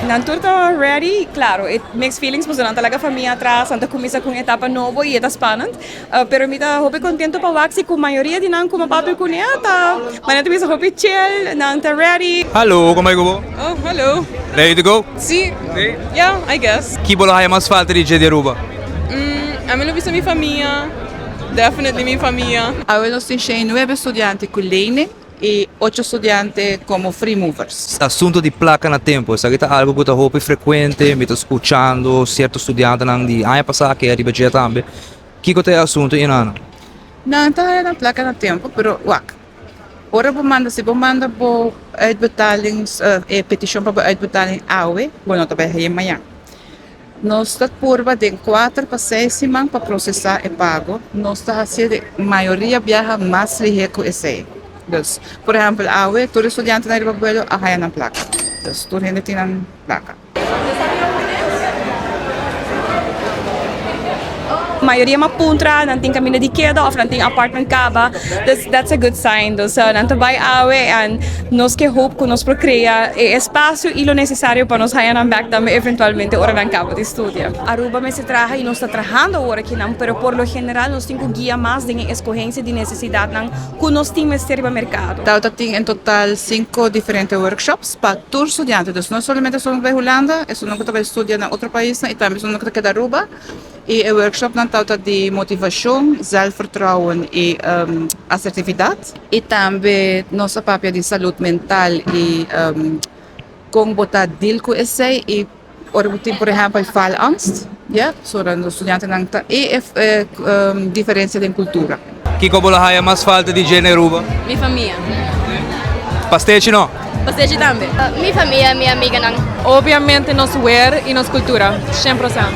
Nan tur ta ready, claro, e mixed feelings pasobra nan ta laga famia atras, nan ta cuminsa cu un etapa nobo y e ta spannend, pero mi ta hopi contento pa wak si cu mayoria di nan cu mi a papia cune ta manera ta bisa hopi chill, nan ta ready. Hallo, con bay cu bo? Oh, hallo. Ready to go? Si. Si? Yeah, I guess. Ki bo lo haya mas falta di dje di Aruba? Ami lo bisa mi famia, definitely mi famia. Awe nos tin shen nuebe studiante cu lening y ocho studiante como free movers. Asunto di placa na tempo, esaki ta algo cu ta hopi frecuente, mi ta scuchando cierto studiantenan di aña pasa ke ariba dje tambe. Kico ta e asunto Inana? Nan ta haya nan placa na tempo, pero wak, ora bo manda, si bo manda bo uitbetalings, e peticion pa bo uitbetaling awe, bo no ta bay haya mañan. Nos ta purba den kuater pa seis siman pa prosesá e pago. Nos ta hasié di mayoria biaha mas lihé ku esei. Dus, por ehèmpel, awe tur e studiantenan riba buelo a haña nan plaka. Dus, tur hende tin nan plaka. Mayoria m'a puntra, nan tin kaminda di keda òf nan tin apartment kaba. Dus, that's a good sign. Dus, nan ta bai awe en nos ke hoop ku nos por krea e espasio i lo nesesario pa nos haña nan bèk tambe eventualmente ora nan kaba di studia. Aruba mester traha i nos ta trahando awor akinan, pero por lo general nos tin ku guia mas den e eskohensia di nesesidatnan ku nos tin mester riba merkado. Tawata tin en total sinku diferente workshops pa tur studiante, dus no solamente esunnan ku ta bai Hulanda, esunnan ku ta bai studia na otro paisnan i tambe esunnan ku ta keda Aruba. I e workshopnan tawata di motivashon, zelfvertrouwen i asertividat. I tambe nos a papia di salud mental i kon bo ta deal ku esei i ora bo tin por ehèmpel faalangst, ya, so nos studiantenan ta i e diferensia den kultura. Kiko bo lo haya mas falta di dje na Aruba? Mi famia. Pastechi no? Pastechi tambe. Mi famia, mi amiganan. Obviamente nos weer y nos cultura, shen procent.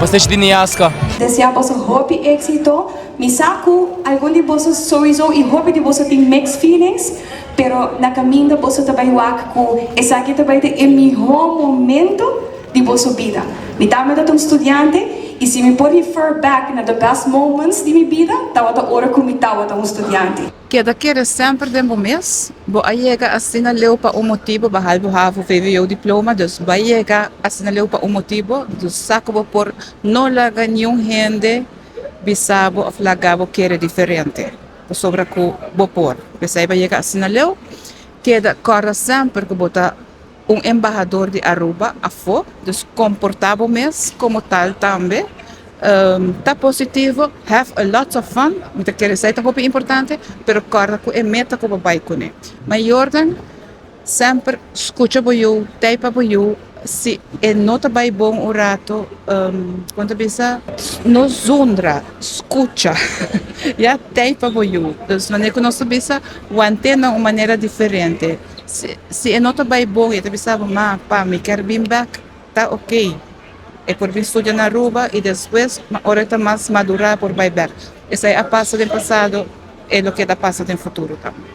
Pastechi di Niasca. Desea boso hopi éxito. Mi sa ku algun di boso souiso i hopi di boso tin mixed feelings, pero na kaminda boso ta bai wak ku esaki ta bai ta e mihó momento di boso bida. Mi tambe ta un studiante i si mi por refer back na the best moments di mi bida tabata ora ku mi tabata un studiante. Keda kere semper den bo mes. Bo a yega asina leu pa un motibo, bahal bo havo vwo diploma, dus bo a yega asina leu pa un motibo, dus sa ku bo por no laga niun hende bisa bo of laga bo kere diferente, pasobra ku bo por. P'esei bo a yega asina leu. Keda kòrda semper ku bo ta un embahador di Aruba afó, dus komportá bo mes komo tal tambe. Ta positivo, have a lots of fun, mi ta kere esei ta hopi importante, pero kòrda ku e meta ku bo bai kuné. Mayornan semper skucha bo yu, tei pa bo yu, si e no ta bai bon un rato, kon ta bisa, no zundra, skucha, ya, tei pa bo yu. Dus manera ku nos ta bisa, want'é na un manera diferente. Si e no ta bai bon y e ta bisa bo, ma, pa, mi kier bin bek, ta ok. E por bin studia na Aruba y despues ora e ta mas madura por bai bek. Esei a pasa den pasado, e lo keda pasa den futuro tambe.